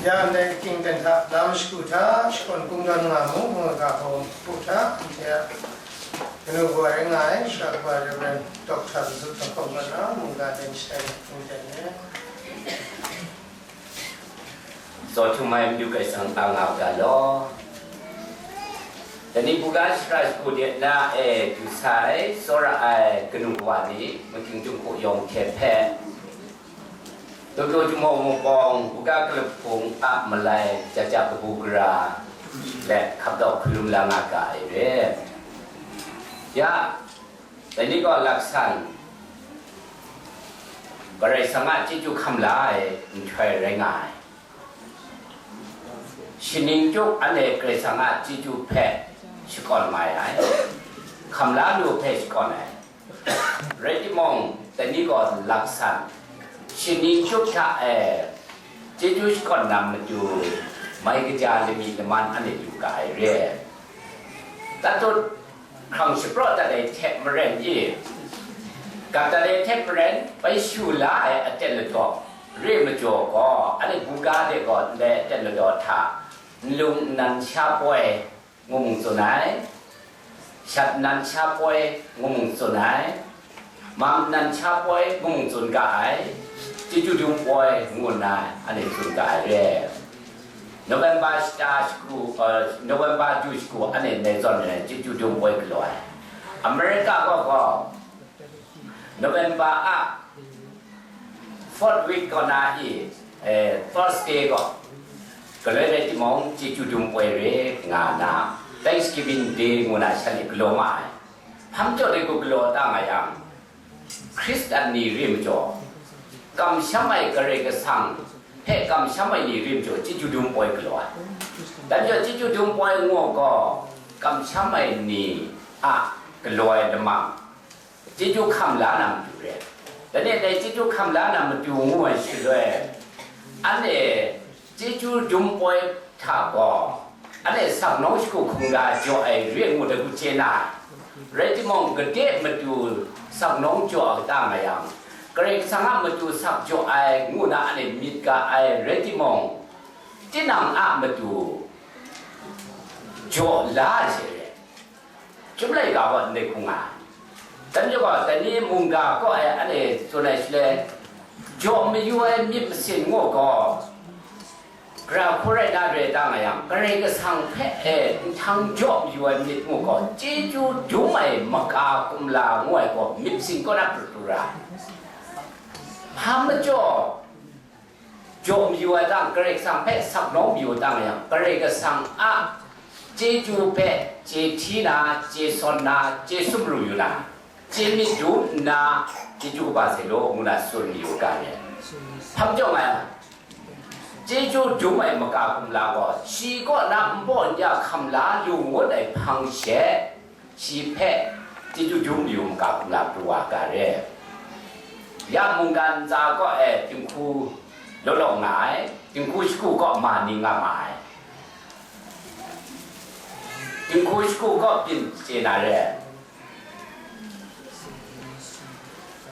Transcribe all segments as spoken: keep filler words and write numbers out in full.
Ya ndai kingten hta, lam shagu hta, shakawn kungdawn nga mu, ngu ga hkawm hku hta, anhte a kanu kawa rai nga ai, sha kaba Reverend Doctor Zut Lahkawng Gara, mungga den shai kingten e. Zaw htum ai Madu Karai Kasang a nga ga law. Dai ni buga shara shagu de na e du sai, tsawra ai kanu kawa ni, making junghku yawng hte hpe, Dawdaw Jumawng Mungkawng Buga Kalap Hpung a malai jaja kabu gara let hkap dau hkrum la nga ga ai re. Ya, dai ni gaw laksan Karai Kasang a chyeju hkam la ai nhtoi rai nga ai. Shaning chyuk anhte Karai Kasang a chyeju hpe shakawn mai ai, hkam la lu hpe shakawn ai. Rai timung, dai ni gaw laksan, shaning chyuk hta e chyeju shakawn na matu, mai kaja lami laman anhte lu ga ai re. Tatut hkrang shapraw dat ai hte maren i, gat dat ai hte maren, bai shu la ai aten ladaw re majaw gaw, anhte buga de gaw ndai aten ladaw hta nlung nnan sha poi, ngu mung tsun ai, shat nnan sha poi ngu mung tsun ai, mam nnan sha poi ngu mung tsun ga ai, chyeju dum poi ngu nna anhte tsun ga ai re. November shata shagu, eh, November du shagu anhte ndai zawn e chyeju dum poi galaw ai. America gaw gaw November a fourth week kaw na i, eh, Thursday gaw, galoi rai timung, chyeju dum poi re nga na, Thanksgiving Day ngu na shan e galaw ma ai. Hpa majaw dai gaw galaw ta nga yang, Hkristan ni re majaw, kamsham ai Karai Kasang hpe kamsham ai ni re majaw, chyeju dum poi galaw ai. Dan jaw chyeju dum poi ngu gaw, kamsham ai ni a galaw ai lamang, chyeju hkam la na matu re. Dai ni dai chyeju hkam la na matu ngu ai shaloi, anhte chyeju dum poi hta gaw, anhte saknawng shagu hkungga jaw ai re ngu dai hku chye na ai. Rai timung, gade matu saknawng jaw a kata nga yang, Karai Kasang a matu sak jaw ai ngu na anhte myit ga ai rai timung, tinang a matu jaw la ai she re. Chyum laika gaw ndai hku nga ai. Dan jaw gaw, dai ni mungga kaw e anhte tsun ai shaloi, jaw mayu ai myit masin ngu gaw, gara hku rai na re ta nga yang, Karai Kasang hpe e nhtang jaw mayu ai myit ngu gaw, chyeju dum ai maka kumla ngu ai gaw myit masin kaw na pru pru ra ai. Hpa majaw, jaw mayu ai tang, Karai Kasang hpe saknawng mayu tang yang, Karai Kasang a chyeju hpe chye hti na, chye sawn na, chye sumru yu na, chye myit dum nna, chyeju kaba sai law, ngu na tsun mayu ga ai. Hpa majaw nga yang, chyeju dum ai maka kumla gaw, shi kaw na npaw n-ya hkam la lu ngut ai hpang she, shi hpe chyeju dum yu maka kumla pru wa ga re. Ya mungga ntsa kaw e dinghku law law nga ai, dinghku shagu kaw ma ni nga ma ai, dinghku shagu kaw byin chye na re.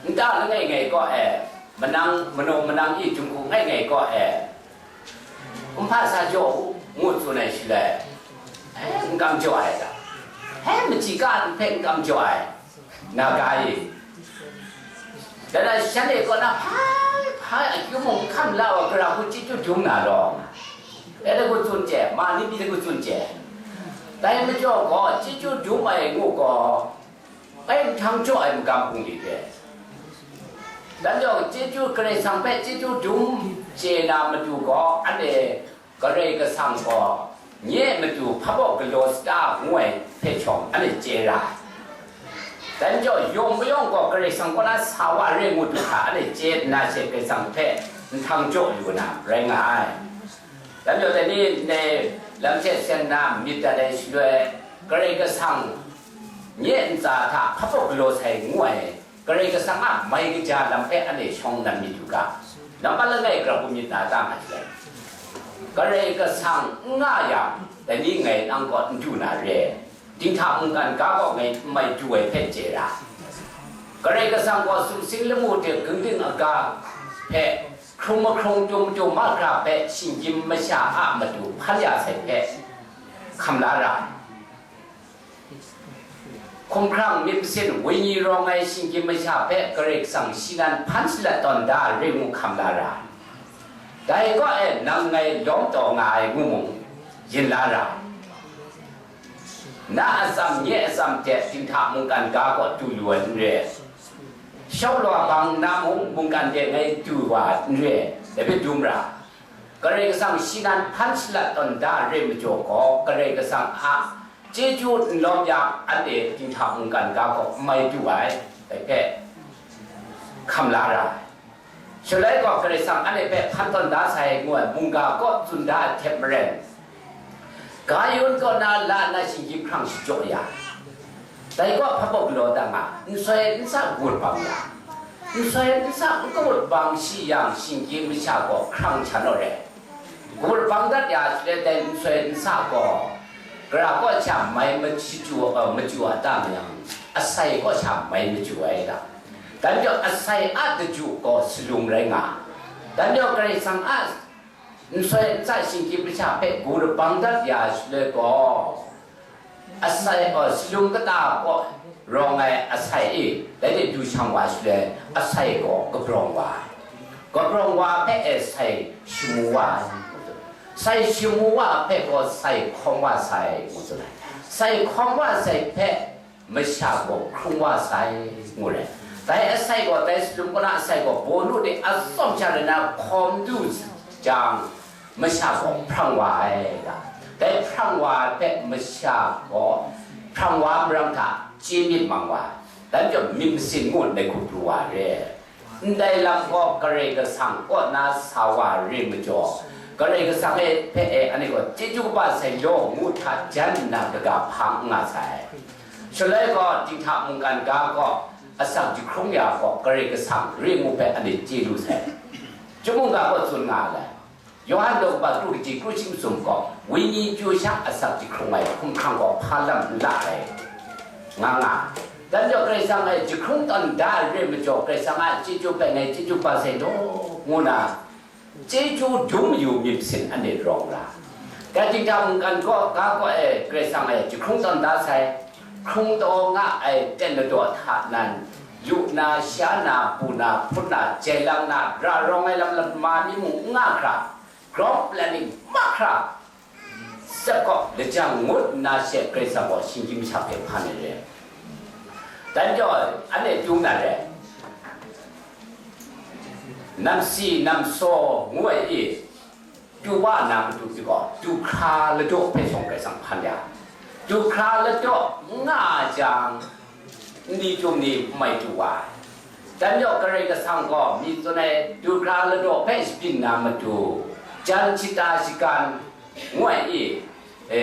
Nta langai ngai kaw e, manang, manu manang i dinghku ngai ngai kaw e, N hpa sa jaw u, ngu tsun ai shaloi, eh, n kam jaw ai ga. Eh, machyi ka hpe n kam jaw ai, na ga e. Dai na shanhte kaw na hpa, hpa akyu mung hkam la wa, gara hku chyeju dum na law, eh, dai hku tsun chye, ma ni mi dai hku tsun chye. Dai majaw gaw, chyeju dum ai ngu gaw, Bai nhtang jaw ai magam hpung ni hte, dan jaw chyeju, Karai Kasang hpe chyeju dum chye na matu gaw, anhte Karai Kasang gaw nye matu hpa baw galaw sata ngu ai hpe shawng anhte chye ra ai. Dan jaw yawng mayawng gaw Karai Kasang kaw na sa wa re ngu du hta, anhte chye nna she Karai Kasang hpe nhtang jaw yu na rai nga ai. Dan jaw dai ni ndai lam hte seng na myit dat ai shaloi, Karai Kasang nye ntsa hta hpa baw galaw sai ngu ai, Karai Kasang a mai kaja lam hpe anhte shawng dan myit u ga, nampat langai grau myit na ta nga jang, Karai Kasang n nga yang, dai ni ngai nang kaw n du na re, dinghta mungkan ga kaw ngai n mai du ai hpe chye ra. Karai Kasang gaw sumsing lamu hte gungding aga hpe hkrung mahkrung tum tum mahkra hpe shinggyim masha a matu hpan ya sai hpe hkam la ra ai. Hkumhkrang myit masin wenyi rawng ai shinggyim masha hpe Karai Kasang shi nan hpan shalat tawn da ai rai ngu hkam la ra ai. Dai kaw e nang ngai lawm taw nga ai ngu mung yin la ra ai. Na atsam nye atsam hte dinghta mungkan ga kaw du lu ai n re. Shau law bang na mung mungkan de ngai du wa n re, dai hpe dum ra. Karai Kasang shi nan hpan shalat tawn da ai rai majaw gaw, Karai Kasang a chyeju n lawm yang, anhte dinghta mungkan ga kaw n mai du ai, dai hpe hkam la ra ai. Shaloi gaw Karai Kasang anhte hpe hpan tawn da sai ngu ai mungga kaw tsun da ai hte maren, ga yun kaw na la nna shinggyim hkrang shajaw ya, dai kaw hpa baw galaw da nga, nsoi nsa gut bang ya, nsoi nsa n kawut bang shi yang, shinggyim masha gaw hkrang htan naw re. Gut bang dat ya shaloi dai nsoi nsa gaw, gara kaw sha mai machyu, eh, machyu a ta mayang, asai kaw sha mai machyu ai ta? Dan jaw asai a daju gaw salung rai nga. Dan jaw Karai Kasang a nsoi nsa shinggyim masha hpe gut bang dat ya shaloi gaw, asai, eh, salung kata kaw rawng ai asai e, dai de du shang wa shaloi, asai gaw kabrawng wa ai. Kabrawng wa hpe e sai shamu wa ai. Sai shamu wa hpe gaw sai hkawm wa sai, ngu tsun ai. Sai hkawm wa sai hpe masha gaw hkrung wa sai, ngu re. Dai asai gaw, dai salum kaw na asai gaw, bawnu de atsawm sha rai na hkawm du jang, masha gaw hprang wa ai, ga. Dai hprang wa ai hpe masha gaw hprang wa marang hta chye myit mang wa ai. Dan jaw myit masin ngu ndai hku pru wa re. Ndai lam gaw Karai Kasang kaw na sa wa re majaw, Karai Kasang e hpe e, anhte gaw chyeju kaba sai law ngu hta jan nna kaga hpa n nga sai. Shaloi gaw dinghta mungkan ga gaw asak jahkrung ya gaw Karai Kasang re ngu hpe anhte chye lu sai. Chyum mungga gaw tsun nga ai. Yawhan daw kaba kru kaji kru shi masum gaw, wenyi chyu sha asak jahkrung ai hkumhkrang gaw hpa lam n la ai, nga nga. Dan jaw Karai Kasang e jahkrung tawn da ai re majaw, Karai Kasang a chyeju hpe ngai chyeju ba sai law, ngu na, chyeju dum mayu myit masin anhte rawng ra. Dai dinghta mungkan gaw, ga gaw e Karai Kasang e jahkrung tawn da sai, hkrung taw nga ai ten ladaw hta nan, yu na, sha na, bu na, hpun na, jai lang na, ra rawng ai lam lama ni mung n nga hkra, ground planning mahkra, sep gaw lajang ngut nna she Karai Kasang gaw shinggyim masha hpe hpan ai re. Dan jaw, anhte dung na re. Namsi namsaw ngu ai e, du wa na matu pyi gaw, du hkra ladaw hpe shawng Karai Kasang hpan ya. Du hkra ladaw n nga jang, nli chyum ni n mai du wa ai. Dan jaw Karai Kasang gaw mi tsun ai du hkra ladaw hpe shabyin na matu, jan shata shagan ngu ai e, e,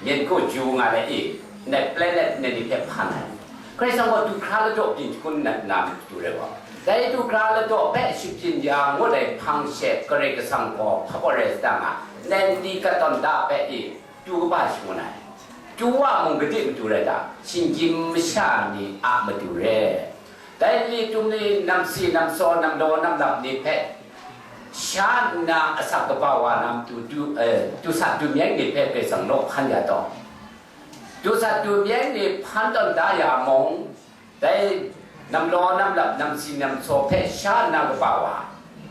myen kaw ju nga ai e, ndai planet ndai ni hpe hpan ai. Karai Kasang gaw du hkra ladaw byin shangun nat na matu rai gaw, dai du hkra ladaw hpe shabyin ya ngut ai hpang she Karai Kasang gaw hpa gaw rai sa nga, ndai nli kat tawn da hpe e, du kaba shangun ai. Du wa mung gade matu rai ta? Shinggyim masha ni a matu re. Dai li tum ni namsi namsaw namlaw namlap ni hpe sha nna asak kaba wa na matu du, eh, du sat du myeng ni hpe Karai Kasang naw hkan ya taw, du sat du myeng ni hpan tawn da ya mung, dai namlaw namlap namsi namsaw hpe sha nna kaba wa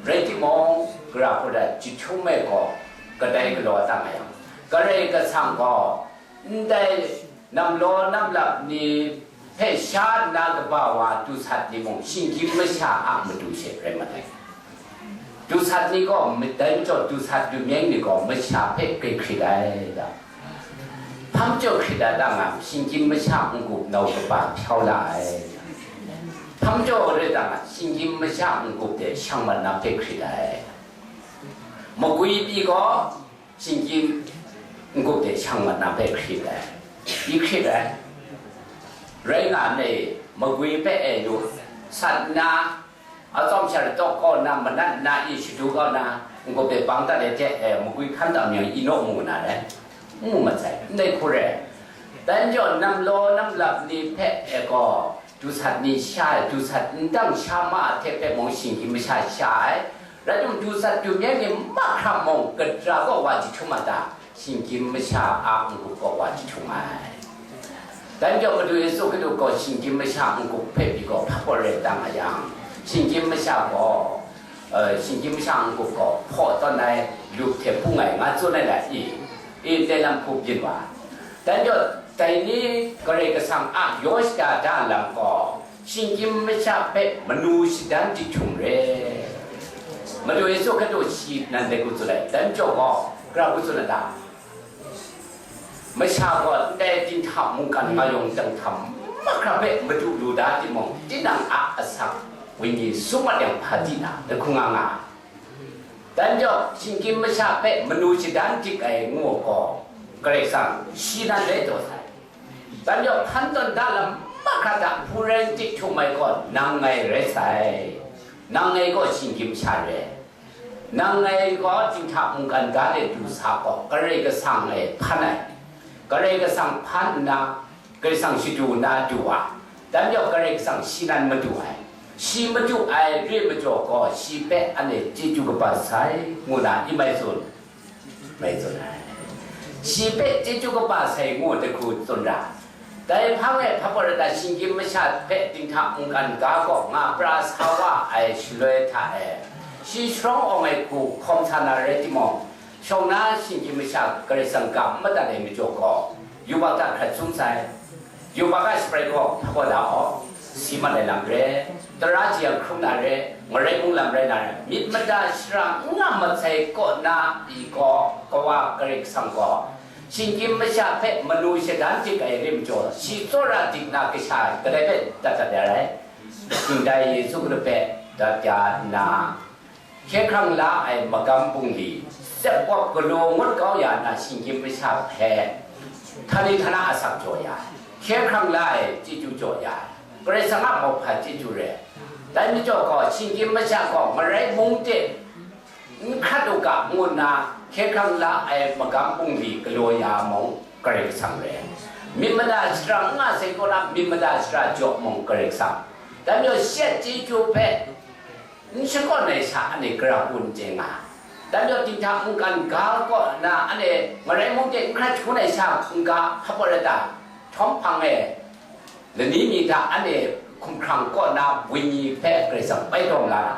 rai timung, gara hku rai jahtum e gaw kadai galaw ta nga yang, Karai Kasang gaw ndai namlaw namlap ni hpe sha nna kaba wa du sat ni mung, shinggyim masha a matu she rai mat ai. Du sat ni gaw, madan jaw du sat du myeng ni gaw masha hpe grai hkrit ai da. Hpang jaw hkrit ai da nga, shinggyim masha n-gup nau kaba hpyau la ai. Hpang jaw rai da nga, shinggyim masha n-gup de shang mat na hpe hkrit ai. Magwi pyi gaw, shinggyim n-gup de shang mat na hpe hkrit ai. Pyi hkrit ai. Rai nga ai, magwi hpe e yu, sat nna, atsawm sha ladaw kau nna, manat nna, i shadu kau nna, n-gup de bang dat ai hte, e, magwi hkan tam yang, i naw mu na rai? N mu mat sai, ndai hku rai. Dan jaw namlaw namlap ni hpe e gaw, du sat ni sha ai, du sat n dang sha ma ai hte hpe mung shinggyim masha sha ai, Rai timung, du sat du myen ni mahkra mung, kata gaw wa jahtum a ta? Shinggyim masha a n-gup gaw wa jahtum ai. Dan gaw Madu Yesu Hkristu gaw shinggyim masha n-gup hpe pyi gaw hpa gaw rai tang a yang, shinggyim masha gaw, eh, shinggyim masha n-gup gaw hpaw tawn ai lup hte bung ai nga tsun ai la i? I, ndai lam hku byin wa. Dan gaw dai ni Karai Kasang a yaw shada da lam gaw, shinggyim masha hpe manu shadan jahtum re. Madu Yesu Hkristu shi nan dai hku tsun ai, dan jaw gaw, gara hku tsun ai ta? Masha gaw ndai dinghta mungkan mayawng chyang htam mahkra hpe madu lu da timung, tinang a asak wenyi sum mat yang hpa di na, dai hku nga nga. Dan jaw, shinggyim masha hpe manu shadan dik ai ngu gaw, Karai Kasang shi nan rai taw sai. Dan jaw, hpan tawn da lam mahkra hta hpu rai n tik htum ai gaw, nang ngai rai sai. Nang ngai gaw shinggyim masha re. Nang ngai gaw dinghta mungkan ga de du sa gaw, Karai Kasang e hpan ai. Karai Kasang hpan nna, Karai Kasang shadu nna du ai. Dan jaw, Karai Kasang shi nan madu ai. Shi madu ai re majaw gaw, shi hpe anhte chyeju kaba sai, ngu na i mai tsun? Mai tsun ai. Shi hpe chyeju kaba sai ngu dai hku tsun ra. Dai hpang e hpa gaw rai ta, shinggyim masha hpe dinghta mungkan ga gaw nga pra sa wa ai shaloi hta e, shi sharawng awng ai hku hkawm sa na rai timung, shawng na shinggyim masha Karai Kasang ga n madat ai majaw gaw, yubak hta hkrat sum sai. Yubak a shabrai gaw hpa gaw da aw, si mat ai lam re, tara jeyang hkrum na re, ngarai mung lam rai na re, myit mada shara n nga mat sai kaw na pyi gaw, Kawa Karai Kasang gaw, shinggyim masha hpe manu shadan dik ai re majaw, shi tsawra dik na kasha kadai hpe dat dat ya rai? Ndai Yesu Hkristu hpe dat ya nna, hkye hkrang la ai magam bungli, tsep wap galaw ngut kau ya na shinggyim masha hpe, htani htana asak jaw ya ai, hkye hkrang la ai chyeju jaw ya ai, Karai Kasang a mauhpa chyeju re. Dai majaw gaw, shinggyim masha gaw marai mung de n hkrat u ga, ngu nna hkye hkrang la ai magam bungli galaw ya mung, Karai Kasang re. Myit mada shara n nga sai kaw na, myit mada shara jaw mung, Karai Kasang. Dai majaw, shi a chyeju hpe n shakawn ai sha, anhte gara hku n chye nga. Dan jaw, dinghta mungkan ga kaw na, anhte marai mung de n hkrat shangun ai sha n-ga, hpa gaw rai ta? Htawm hpang e, lani mi hta anhte hkumhkrang kaw na wenyi hpe Karai Kasang bai dawng la na,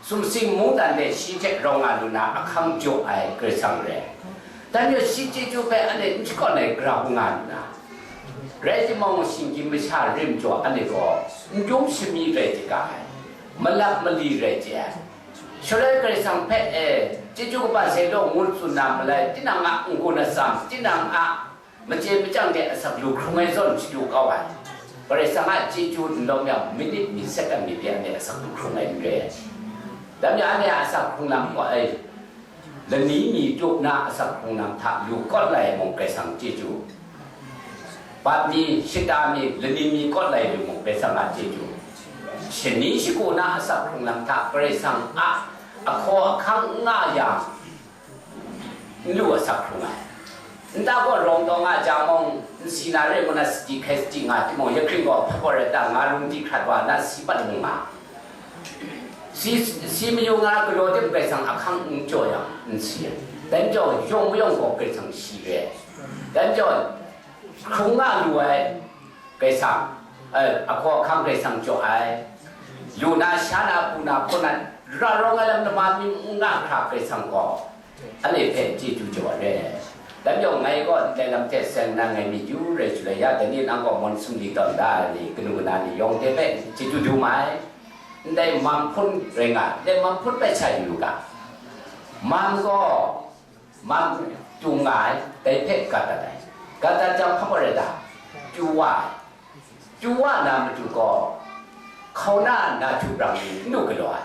sumsing mungdan de shi hte rau nga lu na ahkang jaw ai Karai Kasang re. Dan jaw, shi chyeju hpe anhte n shakawn ai gara hku nga lu na, rai timung, shinggyim masha re majaw anhte gaw n dum shami rai chye ga ai, malap mali rai chye ai. Shaloi Karai Kasang hpe, e, chyeju kaba sai law ngu tsun na malai, tinang a n-gun atsam, tinang a machye machyang de asak lu hkrung ai zawn shadu kau ai. Karai Kasang a chyeju n lawm yang, minit mi, second mi pyi anhte asak lu hkrung ai n re. Dan mi anhte a asak hkrung lam gaw, e, lani mi tup na asak hkrung lam hta lu kawt lai mung, Karai Kasang chyeju. Bat mi, shata mi, lani mi kawt lai lu mung, Karai Kasang a chyeju. Shani shagu na asak hkrung lam hta Karai Kasang a ahkaw ahkang n nga yang, n lu asak hkrung ai. Nta gaw rawng taw nga jang mung, n si na re ngu na, sadi hkai sadi nga timung, ya hkring gaw hpa gaw rai ta, nga rung di hkrat wa na, si pat lu nga. Si, si mayu nga galaw de, Karai Kasang ahkang n jaw yang, n si ai. Dan jaw, yawng mayawng gaw Karai Kasang shi re. Dan jaw, hkrung nga lu ai Karai Kasang, eh, ahkaw ahkang Karai Kasang jaw ai. Lu na, sha na, pu na, hpawn na, ra rawng ai lam nama myit n nga hkra Karai Kasang gaw, anhte hpe chyeju jaw ai re. Dan jaw, ngai gaw ndai lam hte seng nna ngai myit yu rai shaloi ya, dai ni nang gaw mawn sumli tawn da ai ni, kanu kana ni yawng hte hpe chyeju dum ai. Ndai mam hpun rai nga, ndai mam hpun hpe sha yu u ga. Mam gaw, mam tung nga ai, dai hpe gat dat ai. Gat dat jang, hpa gaw rai ta? Chyu wa ai. Chyu wa na matu gaw, hkauna na htu brang ni n du galaw ai.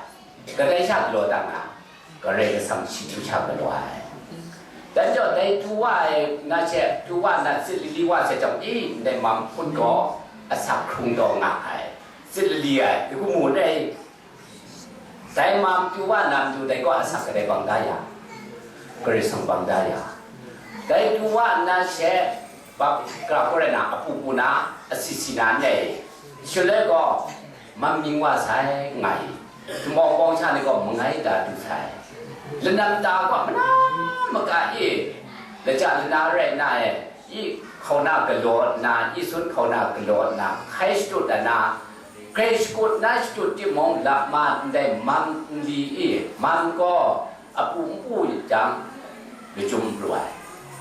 Kadai sha galaw ta nga? Karai Kasang shi htu sha galaw ai. Dan jaw, dai chyu wa ai na she, chyu wa na tsit lali wa sai jang, i, ndai mam hpun gaw asak hkrung taw nga ai. Tsit lali ai, i, hku mu ndai. Dai mam chyu wa na matu, dai gaw asak kadai bang da ya? Karai Kasang bang da ya? Dai chyu wa nna she, bak, gara hku rai na, apu pu na, asi si na n rai. Shaloi gaw, mam mying wa sai, nga i. Jumawng bawng sha ni gaw mangai da du sai. Lanam ta gaw mana maka e, laja lana rai na e, i hkauna galaw nna, i sun hkauna galaw nna, hkai shadut ai na, grai shakut na shadut timung, lama ndai mam nli e, mam gaw apu npu jang, lachyum pru ai.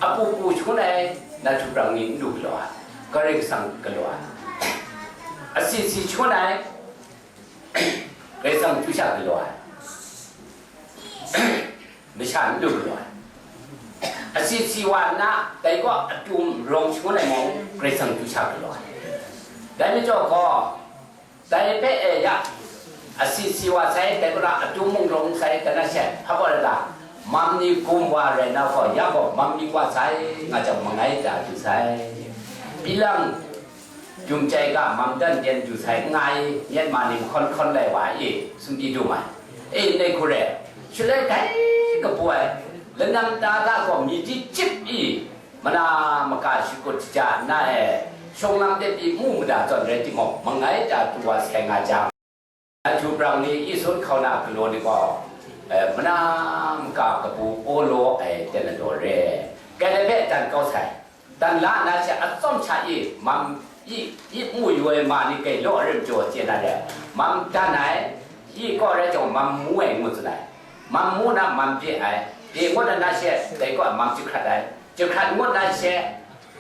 Apu pu shangun ai, na htu prang ni n lu galaw ai, Karai Kasang galaw ai. Asi si shangun ai, Karai Kasang chyu sha galaw ai. Masha n lu galaw ai. Asi si wa nna, dai gaw atum rawng shangun ai mung, Karai Kasang chyu sha galaw ai. Dai majaw gaw, dai hpe e ya, asi si wa sai, dai gaw atum mung rawng sai, dai na she, hpa gaw rai ta, mam ni gum wa rai na gaw, ya gaw mam ni wa sai, nga jang mangai da du sai. Bilang, Jum chyai ga, mam dan ten du sai n nga i, Myanmar ni mahkawn hkawn lai wa i, sumti dum ai. E, ndai hku re, shaloi dai kabu ai, lanam ta ga gaw mi di chyip i, mana maka shakut shaja nna e, shawng lam de pyi mu mada zawn rai timung, mangai da du wa sai nga jang, Ahtu prang ni, Esun hkauna galaw ni gaw, eh, mana maka kabu awlaw ai ten na daw re. Kai dai hpe dan kau sai. Dan la nna she atsawm sha i, mam i, i mu yoi ma ni grai law rim jaw chye na re. Mam dan ai, i kaw rai jawng mam mu ai ngu tsun ai. Mam mu na mam pye ai. Pye ngut na she, dai kaw mam jahkrat ai. Jahkrat ngut na she,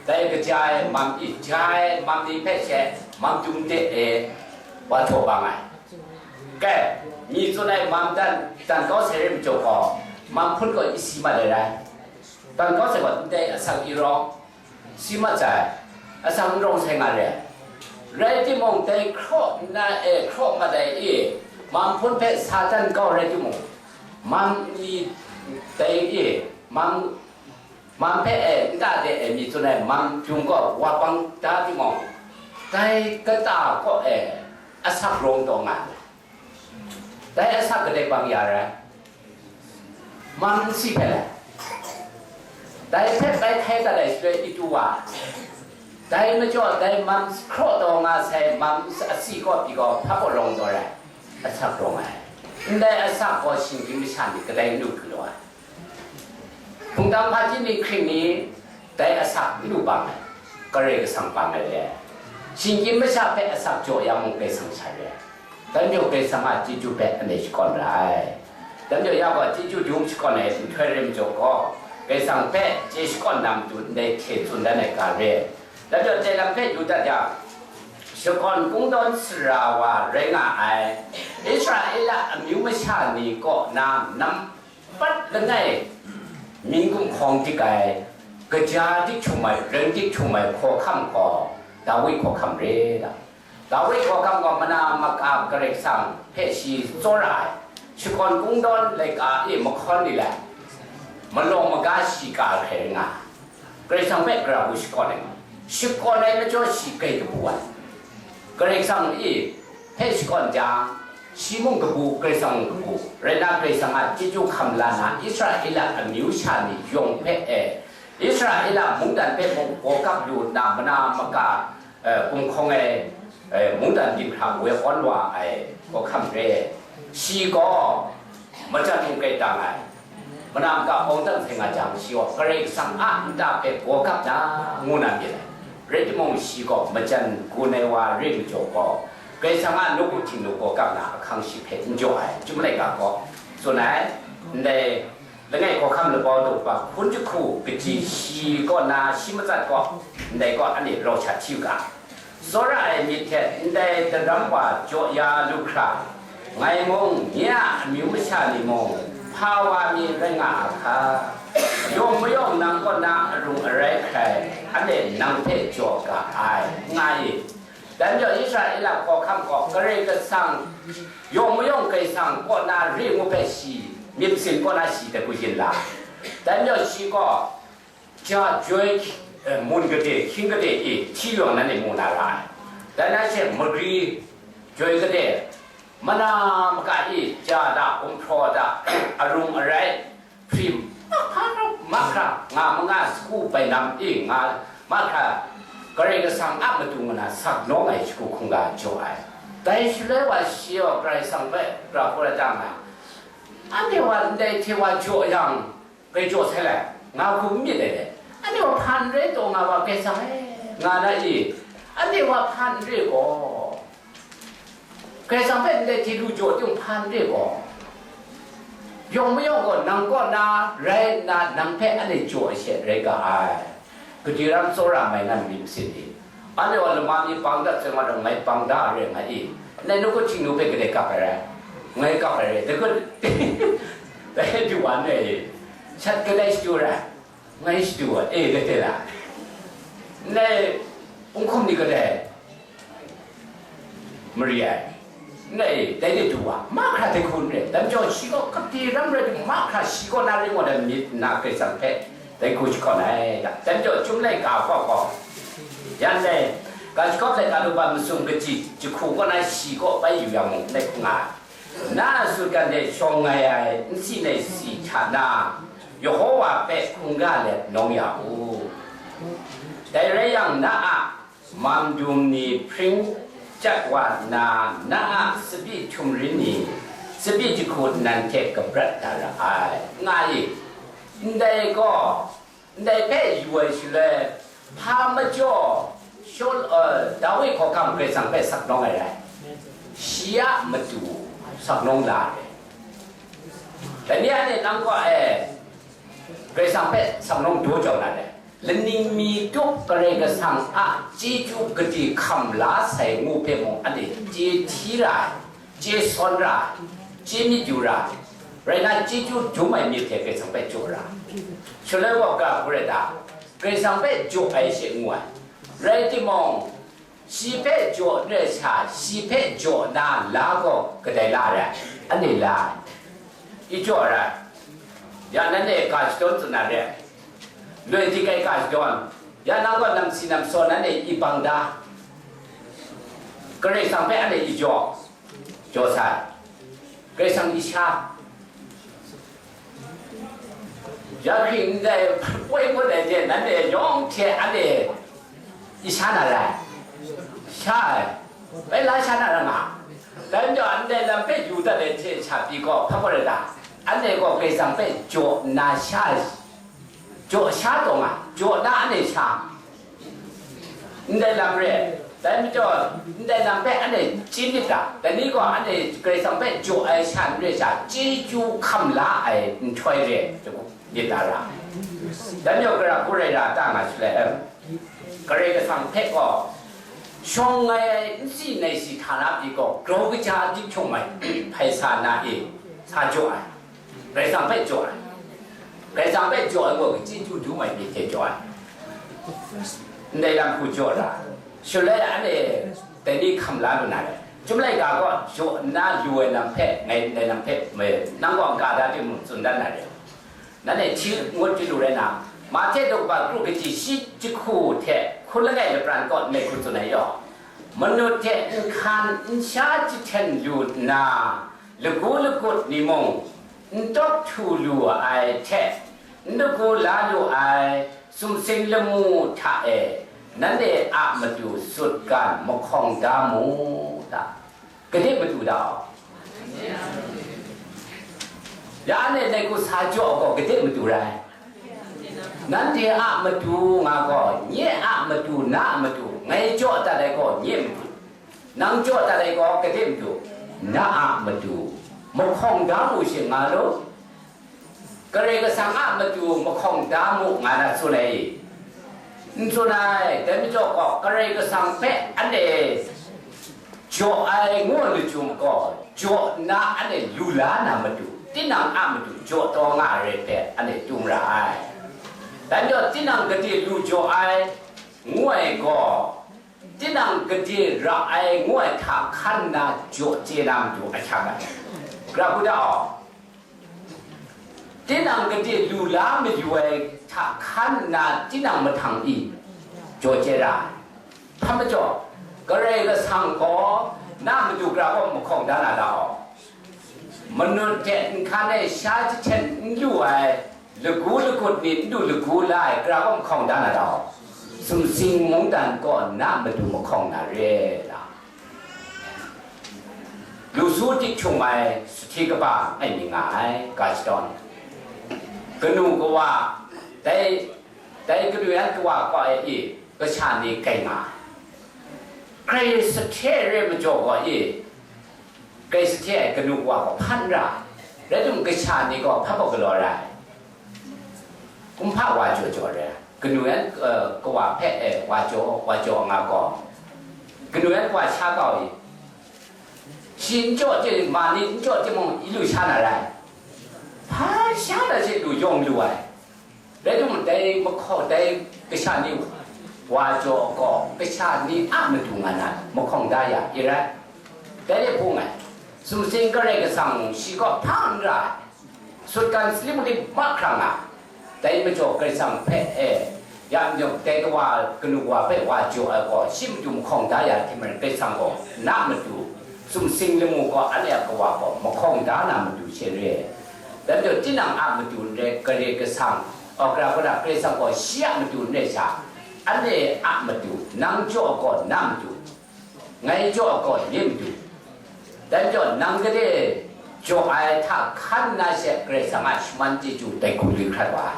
dai kaja ai mam i, ja ai mam ni hpe she, mam dum de e, wa htaw bang ai. Kai, mi tsun ai mam dan, dan kau sai rai majaw gaw, mam hpun gaw i si mat ai rai. Dan kau sai gaw ndai asak i rawng, si mat sai, asak n rawng sai nga re. Rai timung, dai hkraw nna e hkraw mat ai i, mam hpun hpe sa dan kau rai timung, mam ni dai i, mam Mam hpe e nta de e mi tsun ai mam jum gaw wa bang da timung, dai kata kaw e asak rawng taw nga ai. Dai asak kadai bang ya rai? Mam si hpe lai. Dai hpe bai hkai dat ai shaloi i tu wa, dai majaw dai mam hkraw taw nga sai mam asi kaw pyi gaw hpa kaw rawng taw rai? Asak rawng ai. Ndai asak gaw shinggyim masha ni kadai nu hkru ai. Hpungtang hpaji ni hkring ni dai asak n lu bang ai, Karai Kasang bang ai le. Shinggyim masha hpe asak jaw ya mung Karai Kasang sha re ai. Dan jaw Karai Kasang a chyeju hpe anhte shakawn ra ai. Dan jaw ya gaw chyeju dum shakawn ai nhtoi rim jaw gaw, Karai Kasang hpe chye shakawn na matu ndai hte tsun dan ai ga re. Dan jaw dai lam hpe yu dat yang, shakawn kungdawn sara wa rai nga ai, Israela amyu masha ni kaw na nam pat langai, mying gumhkawng dik ai, kaja dik htum ai, reng dik htum ai hkawhkam gaw Dawi hkawhkam re da. Dawi hkawhkam gaw mana maka Karai Kasang hpe shi tsawra ai, shakawn kungdawn laika e mahkawn li lai, malawng maga shi ka hkrai nga ai. Karai Kasang hpe gara bu shakawn ai, shakawn ai majaw shi grai kabu ai. Karai Kasang e hpe shakawn jang, shi mung kabu, Karai Kasang mung kabu, rai nna Karai Kasang a chyeju hkam la na, Israela amyu sha ni yawng hpe e, Israela mungdan hpe mung gaw kap lu nna, mana maka, eh, gumhkawng ai, eh, mungdan ginhkrang woi awn wa ai hkawhkam re. Shi gaw majan mung grai tang ai, mana maka awng dang sai nga jang, shi gaw Karai Kasang a nta hpe gaw kap na ngu na myit ai. Rai timung, shi gaw majan gun ai wa re majaw gaw, Karai Kasang a nawku htingnu gaw kap na ahkang shi hpe n jaw ai, Chyum laika gaw tsun ai. Ndai langai hkawhkam labau daw hpun jahku kaji shi kaw na shi matsat gaw, ndai gaw anhte rau sha hti u ga. Tsawra ai myit hte ndai daram wa jaw ya lu hkra, ngai mung, nye a amyu masha ni mung, hpa wa mi rai nga a hka? Yawng mayawng nang kaw na arung arai hkrai, anhte nang hpe jaw ga ai, nga i? Dan jaw Israela hkawhkam gaw Karai Kasang, yawng mayawng Karai Kasang kaw na re ngu hpe shi, myit masin kaw na shi hte ku yin la. Dan jaw shi gaw, ja joi, eh, mun gade, hkying gade e hti yawng nanhte mu na ra ai. Dai na she magri joi gade, mana maka e ja da, gumhpraw da, arung arai, hprim, mahkra, mahkra, nga manga sagu bainam e nga mahkra, Karai Kasang a matu nga na sak nawng ai shagu hkungga jaw ai. Dai shaloi wa shi gaw Karai Kasang hpe gara hkrum ai ta nga, anhte wa ndai hte wa jaw yang, grai jaw sai lai, nga hkum myit ai dai. Anhte wa hpan re taw nga wa, Karai Kasang e, nga na i? Anhte wa hpan re gaw, Karai Kasang hpe ndai hte lu jaw ting hpan re gaw, yawng mayawng gaw nang kaw na rai nna, nang hpe anhte jaw ai she rai ga ai. Gade ram tsawra mai na myit masin ni, anhte wa lama mi bang dat sai nga dang, ngai bang da re nga i? Nai nawku Htingnu hpe kadai kap ai rai? Ngai kap ai rai. Dai hku, dai du wa nai, shat kadai shadu rai? Ngai shadu wa, e, kadai la? Nai, unghkum ni kadai mari ai? Nai, dai de du wa, mahkra dai hku n rai. Dai majaw shi gaw gade ram rai timung, mahkra shi kaw na ring wa dan myit nna Karai Kasang hpe dai hku jahkawt ai. Dai majaw Chyum laika kaw gaw, yan dai, ga jahkawt laika daw masum kaji jahku kaw na shi kaw bai yu yang mung, dai hku nga ai. Na a sutgan de shawng ai ai nsi naisi hta na, Yehova hpe hkungga let nawng ya u. Dai rai yang, na a mandum ni hpring chyat wa nna, na a tsabyi htum rin ni, tsabyi jahku nnan hte kabrat da ra ai, nga i? Ndai gaw, ndai hpe yu ai shaloi, hpa majaw Shaw-, uh, Dawi hkawhkam Karai Kasang hpe sak nawng ai rai? Shi a matu sak nawng la ai. Dai ni anhte nang kaw e Karai Kasang hpe sak nawng daw jau na dai. Laning mi tup Karai Kasang a chyeju gade hkam la sai ngu hpe mung, anhte chye hti ra ai, chye sawn ra ai, chye myit yu ra ai, rai nna, chyeju dum ai myit hte Karai Kasang hpe jaw ra ai. Shaloi gaw ga hku rai ta? Karai Kasang hpe jaw ai she ngu ai. Rai timung, shi hpe jaw n rai sha, shi hpe jaw na la gaw kadai la rai? Anhte la ai. I jaw rai. Ya, nanhte ga shadawn tsun na re. Loi dik ai ga shadawn. Ya, nang gaw namsi namsaw nanhte i bang da. Karai Kasang hpe anhte i jaw, jaw sai. Karai Kasang i sha. Ya hkring ndai poi ngut ai hte nanhte yawng hte anhte i sha na rai? Sha ai. Bai la sha na ra nga. Dai majaw, ndai lam hpe yu dat ai hte sha pyi gaw, hpa gaw rai ta? Anhte gaw Karai Kasang hpe jaw nna sha, jaw sha taw nga, jaw na anhte sha. Ndai lam re, dai majaw, ndai lam hpe anhte chye myit ta? Dai ni gaw anhte Karai Kasang hpe jaw ai sha n re sha, chyeju hkam la ai nhtoi re, myit ta ra. Dai majaw, gara hku rai ra ta nga shaloi, Karai Kasang hpe gaw shawng ai ai nsi naisi hta na pyi gaw, grau kaja dip hkyung mai hpai sa na e, sa jaw ai. Karai Kasang hpe jaw ai. Karai Kasang hpe jaw ai gaw, chyeju dum ai myit hte jaw ai. Ndai lam hku jaw ra. Shaloi anhte dai ni hkam la lu na rai. Chyum laika gaw jaw nna lu ai lam hpe, ngai ndai lam hpe, nang gaw n ga da timung, tsun dan na rai. Nanhte hti ngut chyalu rai na, Mahte daw kaba kru kaji shi jahku hte hkun langai lapran kaw ndai hku tsun ai yaw, manut hte nhkan nsha jahten lu nna, lagu lagut ni mung n tawk htu lu ai hte, n lagu la lu ai sumsing lamu hta e, nanhte a matu sutgan mahkawng da mu ta? Gade matu da? Ya, anhte dai hku sa jaw gaw, gade matu rai? Nanhte a matu nga gaw, nye a matu, na a matu, ngai jaw dat ai gaw, nye matu, nang jaw dat ai gaw, gade matu, na a matu, mahkawng da mu she nga law. Karai Kasang a matu mahkawng da mu nga na tsun ai i? N tsun ai. Dai majaw gaw, Karai Kasang hpe anhte jaw ai ngu ai lachyum gaw, jaw nna anhte lu la na matu, tinang a matu jaw taw nga ai rai hpe anhte tum ra ai. Dai majaw, tinang gade lu jaw ai ngu ai gaw, tinang gade ra ai ngu ai hta hkan nna jaw chye na matu ahkyak ai. Gara hku da aw. Tinang gade lu la mayu ai hta hkan nna tinang mahtang i jaw chye ra ai. Hpa majaw, Karai Kasang gaw na matu gara kaw mahkawng da na ta aw? Manut hte nhkan e sha jahten n lu ai, lagu lagut ni n lu lagu la ai gara kaw mahkawng da na ta aw? Sumsing mungdan kaw na matu mahkawng na re ta? Lu su tik hkyung mai sahti kaba ngai myit nga ai, ga shadawn. Kanu kawa, dai, dai kanu yan kawa kaw e i, kasha ni kai nga ai. Grai sahte re majaw gaw i, grai sahte ai kanu kawa gaw hpan ra ai. Rai timung, kasha ni gaw hpa baw galaw ra ai. Kumhpa wa jaw jaw re ai. Kanu yan, eh, kawa hpe, eh, wa jaw, wa jaw nga gaw, kanu yan kawa sha kau i, shi n jaw chye, ma ni n jaw chye mung, i lu sha na rai. Hpa sha na she lu yawng lu ai. Rai timung, dai mahkaw, dai kasha ni wa jaw gaw, kasha ni a matu nga na, mahkawng da ya, i rai. Dai le hpung ai. Sumsing Karai Kasang mung shi kaw hpa n ra ai. Sutgan salim lim mahkra nga, dai majaw Karai Kasang hpe, e, ya majaw dai kawa kanu wa hpe wa jaw ai gaw, shi matu mahkawng da ya hte maren, Karai Kasang gaw na matu, sumsing lamu gaw, anhte a kawa gaw mahkawng da na matu she re ai. Dai majaw tinang a matu n rai, Karai Kasang, o, gara kaw na Karai Kasang gaw shi a matu n rai sha, anhte a matu, nang jaw gaw na matu, ngai jaw gaw nye matu. Dai majaw, nang gade jaw ai hta hkan nna she Karai Kasang a shaman chyeju dai hku lu hkrat wa ai.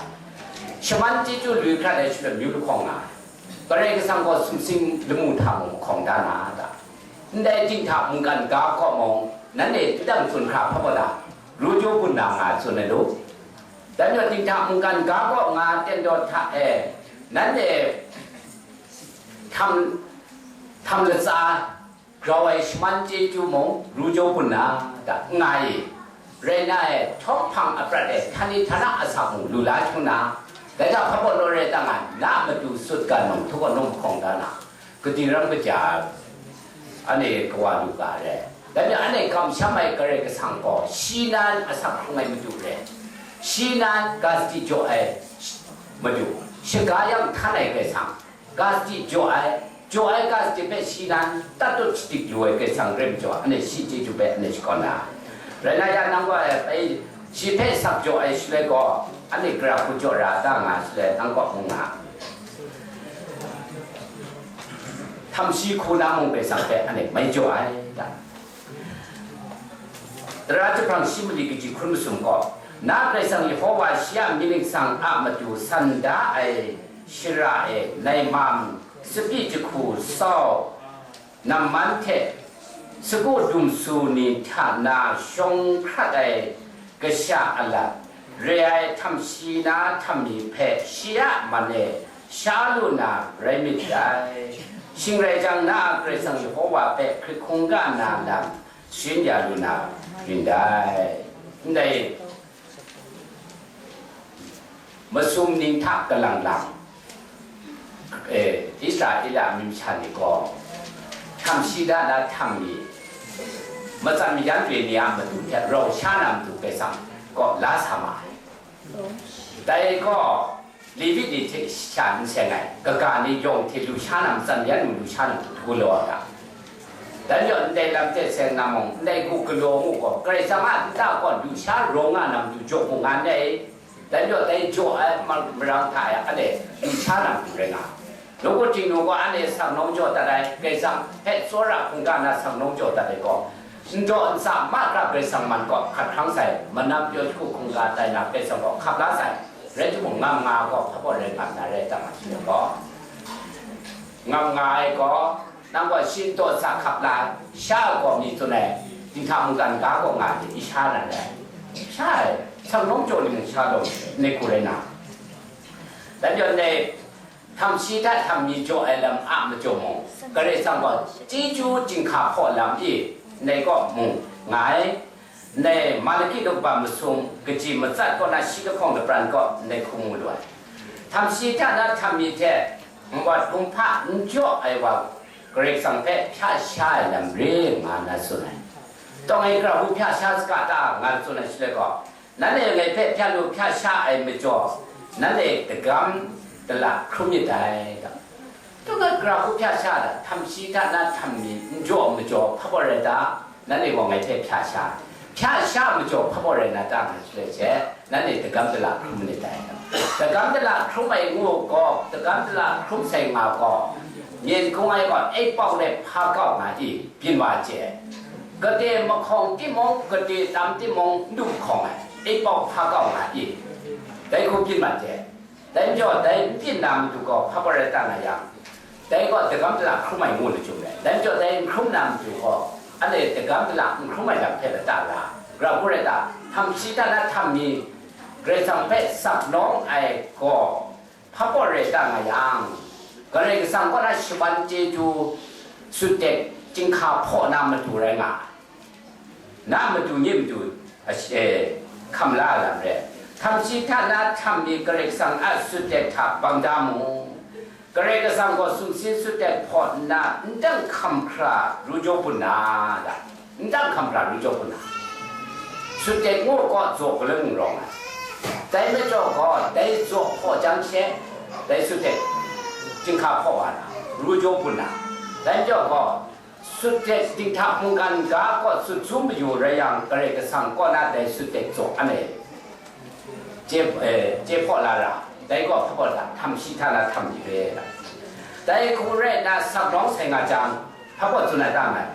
Shaman chyeju lu hkrat ai shaloi, myu lahkawng nga ai. Karai Kasang gaw sumsing lamu hta mung mahkawng da na a ta? Ndai dinghta mungkan ga kaw mung, nanhte tudang tsun hkra hpa baw la, ru jaw bun na nga tsun ai lu. Dai majaw, dinghta mungkan ga kaw nga ten daw hta e, nanhte htam, htam latsa grau ai shaman chyeju mung ru jaw bun na ta, n nga i? Rai nna e, htawng hpang aprat e, htani htana asak mung lu la hkrum na, dai hta hpa baw law rai ta nga, na matu sutgan mung htu gaw nawng mahkawng da na, kading ram kaja ai, anhte kawa lu ga ai. Dai majaw, anhte kamsham ai Karai Kasang gaw shi nan asak hkrung ai matu re, shi nan ga sadi jaw ai matu, shaga yang htan ai Karai Kasang, ga sadi jaw ai, jaw ai ga sadi hpe shi nan tatut shadik lu ai Karai Kasang rai majaw, anhte shi chyeju hpe anhte shakawn na ai. Rai nna, ya nang gaw, e, bai, shi hpe sak jaw ai shaloi gaw, anhte gara hku jaw ra da nga ai shaloi, nang kaw hpung nga, htam shi hku na mung Karai Kasang hpe anhte mai jaw ai ta? Tara jahprang shi mali kaji hkun masum gaw, na Karai Kasang Yehova shi a mying ningsang a matu san da ai shara e, nai mam, tsapyi jahku, sau, namman hte sagu dumsu ni hta na shawng hkrat ai kasha alat, re ai htam shi na htam mi hpe shi a man e sha lu na rai myit dai. Shing rai jang, na a Karai Kasang Yehova hpe hkrit hkungga na lam sharin ya lu na rin dai. Ndai masum ning hta kalang lang, e, Israela amyu masha ni gaw, htam shi da na htam mi, matsan mayan re ni a matu hte rau sha na matu Karai Kasang kaw la sa ma ai. Dai gaw, Levi ni hte sha n seng ai, kaga ni yawng hte lu sha na, matsan yan lu sha na hku law ai ga. Dai majaw, ndai lam hte seng na mung, ndai hku galaw ngu gaw, Karai Kasang a nta gaw lu sha rawng nga na matu jaw hku nga ndai. Dai majaw, dai jaw ai ma-, marang hta e, anhte lu sha na matu rai nga ai. Nawku Htingnu gaw anhte sang nawng jaw dat ai, Karai Kasang hpe tsawra hkungga na sang nawng jaw dat ai gaw, n daw n sa mahkra Karai Kasang man kaw hkat hkrang sai, manam pyaw jahku hkungga tai na Karai Kasang gaw hkap la sai. Rai timung, ngam nga ai gaw hpa baw rai nga nna rai tam a, shi gaw, ngam nga ai gaw, nang gaw shi n daw n sa hkap la, sha ai gaw mi tsun ai, dinghta mungkan ga kaw nga ai, i sha na rai. Sha ai, sang nawng jaw ni mung sha law, ndai hku rai na. Dai majaw ndai htam shi hta htam mi jaw ai lam a majaw mung, Karai Kasang gaw chyeju chyinghka hpaw lam i, ndai kaw mung nga ai. Ndai Malaki daw kaba masum kaji matsat kaw na shi lahkawng lapran kaw ndai hku mu lu ai. Htam shi hta na htam mi hte nmat kumhpa n jaw ai wa Karai Kasang hpe hpya sha ai lam re nga na tsun ai. Tawng e gara hku hpya sha saga ta nga tsun ai shaloi gaw, nanhte ngai hpe hpya lu hpya sha ai majaw, nanhte dagam dala hkrum myit dai, ta. Tawng e gara hku hpya sha ta, htam shi hta na htam mi n jaw majaw hpa baw rai ta? Nanhte gaw ngai hpe hpya sha, hpya sha majaw hpa baw rai na ta nga shaloi she, nanhte dagam dala hkrum myit dai, ta. Dagam dala hkrum ai ngu gaw, dagam dala hkrum sai nga gaw, myen hkung ai gaw, ei pau let hpa kau nga i, byin wa chye ai. Gade mahkawng timung, gade tam timung, n du hkawng ai, e pau hpa kau nga i? Dai hku byin mat je. Dai majaw, dai n byin na matu gaw hpa gaw rai ta nga yang, dai gaw dagam dala hkrum ai ngu lachyum rai. Dai majaw, dai n hkrum na matu gaw, anhte dagam dala n hkrum ai lam hpe lata la, grau hku rai ta, htam shi hta na htam mi, Karai Kasang hpe sak nawng ai gaw, hpa gaw rai ta nga yang, Karai Kasang kaw na shaban chyeju sut tek chyinghka hpaw na matu rai nga ai. Na matu nye matu, a, eh, hkam la ai lam re. Htam shi hta na htam mi Karai Kasang a sut tek hta bang da mu. Karai Kasang gaw sumsin sut tek hpaw nna, n dang hkam hkra ru jaw bun na, da. N dang hkam hkra ru jaw bun na. Sut tek ngu gaw zaw galun rawng ai. Dai majaw gaw, dai zaw hpaw jang she, dai sut tek chyinghka hpaw wa na, ru jaw bun na. Dai majaw gaw, sut tek dinghta mungkan ga kaw sut sum mayu rai yang, Karai Kasang kaw na dai sut tek zaw anhte chye, eh, chye hpaw la ra, dai gaw hpa gaw hta, htam shi hta na htam mi re. Dai hku rai nna, sak nawng sai nga jang, hpa gaw tsun ai ta mai.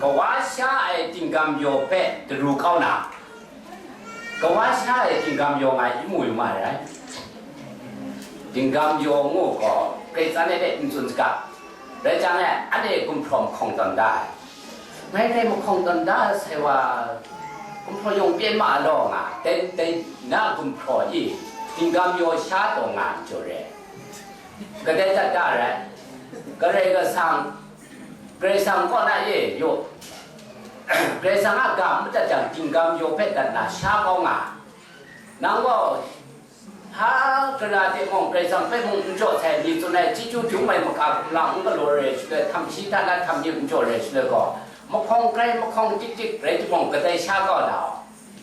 Kawa sha ai tinggam yaw hpe daru kau na, Kawa sha e tinggam yaw nga i mu yu ma ai rai. Tinggam yaw ngu gaw, Karai Kasang e de n tsun saga. Rai jang e, anhte gumhpraw mahkawng tawn da ai. Ngai dai mahkawng tawn da sai wa, gumhpraw yawng pyen ma law nga, dai, dai na gumhpraw i, tinggam yaw sha taw nga n jaw re. Kadai dat da rai. Karai Kasang, Karai Kasang kaw na e yaw, Karai Kasang a ga n madat jang, tinggam yaw hpe dat na sha kau nga. Nang gaw, hpa gara de mung, Karai Kasang hpe mung n jaw sai, mi tsun ai chyeju dum ai maka hkum lang n galaw re shaloi, htam shi hta na htam ni n jaw re shaloi gaw, mahkawng grai, mahkawng tik tik rai timung, kadai sha kau na,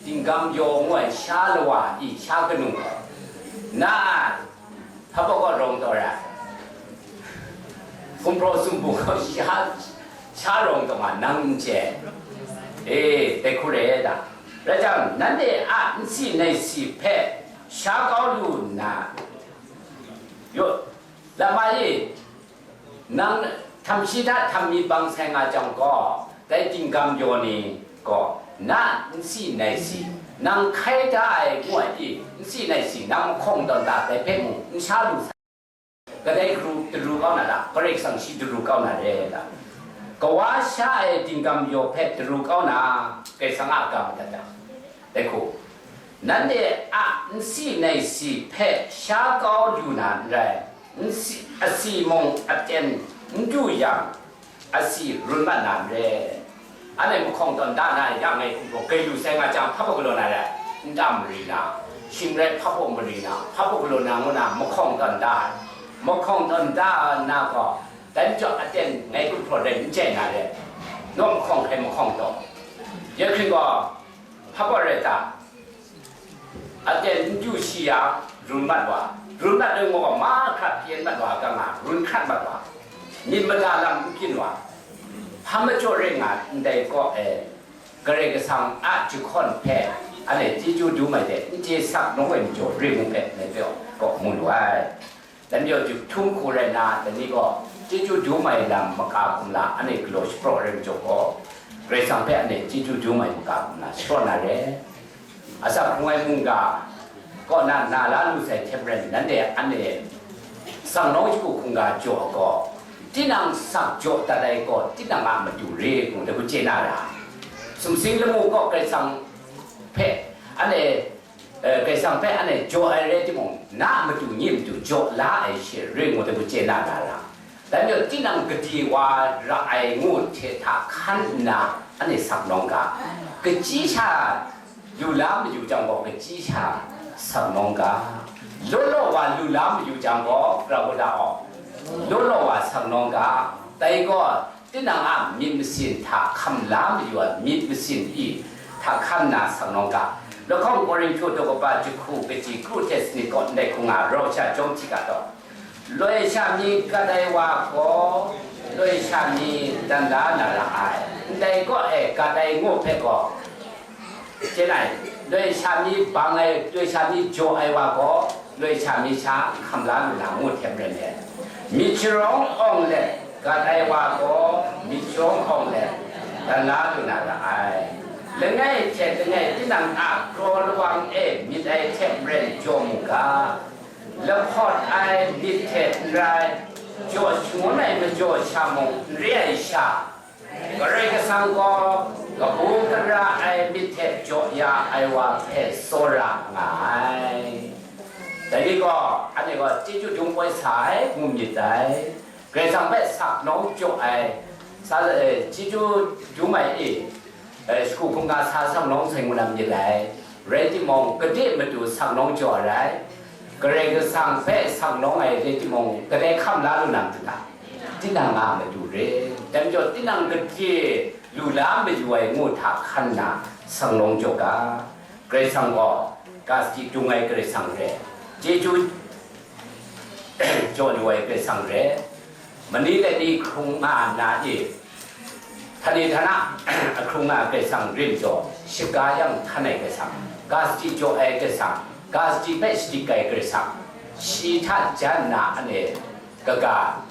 tinggam yaw ngu ai sha lawa i, sha kanu gaw, na, hpa gaw rawng taw ra, gumhpraw sumpu gaw sha, sha rawng taw nga, nang n chye. E, dai hku re da. Rai jang, nanhte a nsi naisi hpe sha kau lu nna, yaw, lama e, nang htam shi hta htam mi bang sai nga jang gaw, dai tinggam yaw ni gaw, na nsi naisi, nang hkai da ai ngu ai i, nsi naisi, nang mahkawng tawn da, dai hpe mung n sha lu sai. Kadai hkru daru kau na ta? Karai Kasang shi daru kau na re ta? Kawa sha ai tinggam yaw hpe daru kau na, Karai Kasang a ga madat ta? Dai hku, nanhte a nsi naisi hpe sha kau lu na n rai, nsi, asi mung aten n du yang, asi run mat na n re. Anhte mahkawng tawn da na, ya ngai hkum gaw, grai lu sai nga jang, hpa baw galaw na rai, nta mari na, shing rai hpa baw mari na, hpa baw galaw na ngu na, mahkawng tawn da ai. Mahkawng tawn da na gaw, dai majaw aten ngai gumhpraw rai n chye na re, naw mahkawng hkrai mahkawng tawn. Ya hkring gaw, hpa baw rai ta? Aten n du shi yang, run mat wa, run mat ai gaw, mahkra pyen mat wa, ga nga, run hkrat mat wa, myit mada lam n byin wa, hpa majaw rai nga, ndai kaw e, Karai Kasang a jahkawn hpe, anhte chyeju dum ai hte, n chye sak nawng ai majaw, re mu hpe, ngai hpe gaw mu lu ai. Dai majaw, jahtum hku rai nna, dai ni gaw chyeju dum ai lam maka hkum la, anhte galaw shapraw ai rai majaw gaw, Karai Kasang hpe anhte chyeju dum ai maka hkum la, shapraw na re. Asak hkrung ai mungga kaw na, na la lu sai hte maren, nanhte anhte sang nawng shagu hkungga jaw ai gaw, tinang sak jaw dat ai gaw, tinang a matu re, ngu dai hku chye na ra. Sumsing lamu kaw Karai Kasang hpe anhte eh, Karai Kasang hpe anhte jaw ai rai timung, na a matu nye matu jaw la ai she ring ngu dai hku chye na ra ra. Dai majaw, tinang gade wa ra ai ngu hte hta hkan nna, anhte sak nawng ga. Kachyi sha lu la mayu jang gaw, kachyi sha sak nawng ga. Law law wa lu la mayu jang gaw, grau da aw. Law law wa sak nawng ga. Dai gaw, tinang a myit masin hta hkam la mayu ai myit masin i hta hkan na sang nawng ga. Lahkawng Korinhtu daw kaba jahku kaji kru hte sanit kaw ndai hku nga rau sha jawm hti ga taw, loi sha mi gat ai wa gaw, loi sha mi dan la na ra ai, ndai kaw e gat ai ngu hpe gaw, chye ai, loi sha mi bang ai, loi sha mi jaw ai wa gaw, loi sha mi sha hkam la lu na ngu hte maren e. Myit sharawng awng let gat ai wa gaw, myit sharawng awng let dan la lu na ra ai. Langai hte langai tinang a kraw lawang e myit ai hte maren jaw mu ga, lahpawt ai myit hte n rai, jaw shangun ai majaw sha mung n re ai sha, Karai Kasang gaw kabu gara ai myit hte jaw ya ai wa hpe tsawra nga ai. Dai ni gaw, anhte gaw chyeju dum poi sa ai, ngu myit dai. Karai Kasang hpe sak nawng jaw ai, sa, eh, chyeju dum ai e, eh, shagu hkungga sa sak nawng sai ngu na myit dai. Rai timung, kade matu sak nawng jaw ai rai. Karai Kasang hpe sak nawng ai rai timung, kadai hkam la lu na matu ta? Tinang a matu re. Dai majaw, tinang kade lu la mayu ai ngu hta hkan nna, sak nawng jaw ga. Karai Kasang gaw, ga sadi dung ai Karai Kasang re. Chyeju jaw lu ai Karai Kasang re. Mani dai ni hkrung nga nna e, htani htana ahkrung nga ai Karai Kasang rim jaw, shaga yang htan ai Karai Kasang, ga sadi jaw ai Karai Kasang, ga sadi hpe shadik ai Karai Kasang, shi hta jan nna anhte kaga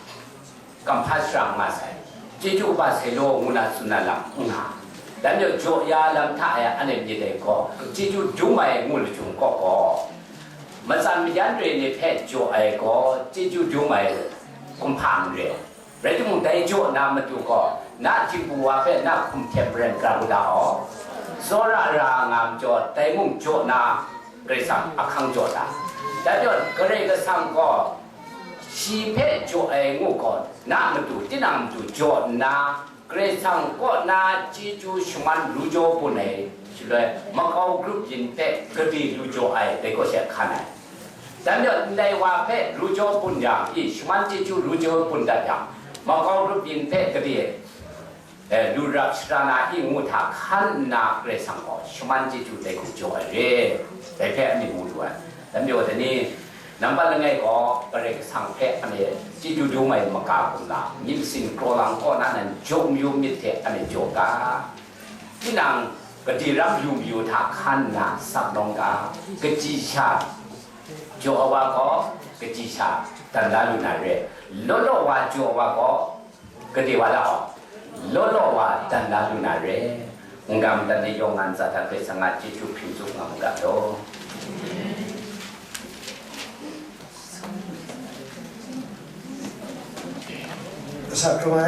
kamhpa shara nga sai, chyeju kaba sai law ngu na tsun na lam n nga. Dan jaw jaw ya lam hta e anhte myit dai gaw, chyeju dum ai ngu lachyum kaw gaw, matsan mayan re ni hpe jaw ai gaw, chyeju dum ai kumhpa n re. Rai timung, dai jaw na matu gaw, na htingbu wa hpe na hkum hte maren kra u da aw. Tsawra ra nga majaw, dai mung jaw na, Karai Kasang ahkang jaw da. Dai jaw, Karai Kasang gaw, shi hpe jaw ai ngu gaw, na matu, tinang matu jaw nna, Karai Kasang kaw na chyeju shaman lu jaw bun ai, shaloi makau grup yin hpe kade lu jaw ai, dai gaw she hkan ai. Dan jaw, ndai wa hpe lu jaw bun yang, i, shaman chyeju lu jaw bun dat yang, makau grup yin hpe kade, eh, lu rap shara na i ngu hta hkan nna, Karai Kasang gaw shaman chyeju dai hku jaw ai re, dai hpe myit mu lu ai. Dan jaw, dai ni, nambat langai gaw, Karai Kasang hpe anhte chyeju dum ai maga kumla, myit masin kraw lang kaw na nan jaw mayu myit hte anhte jaw ga. Tinang kade ram yu mayu hta hkan nna sak nawng ga, kaji sha jaw ai wa gaw, kaji sha dan la lu na re. Law law wa jaw ai wa gaw, kade wa la aw, law law wa dan la lu na re. N-ga madat ni yawng a ntsa hta Karai Kasang a chyeju hpring tsup nga mu ga law. Kasa hkrung ai.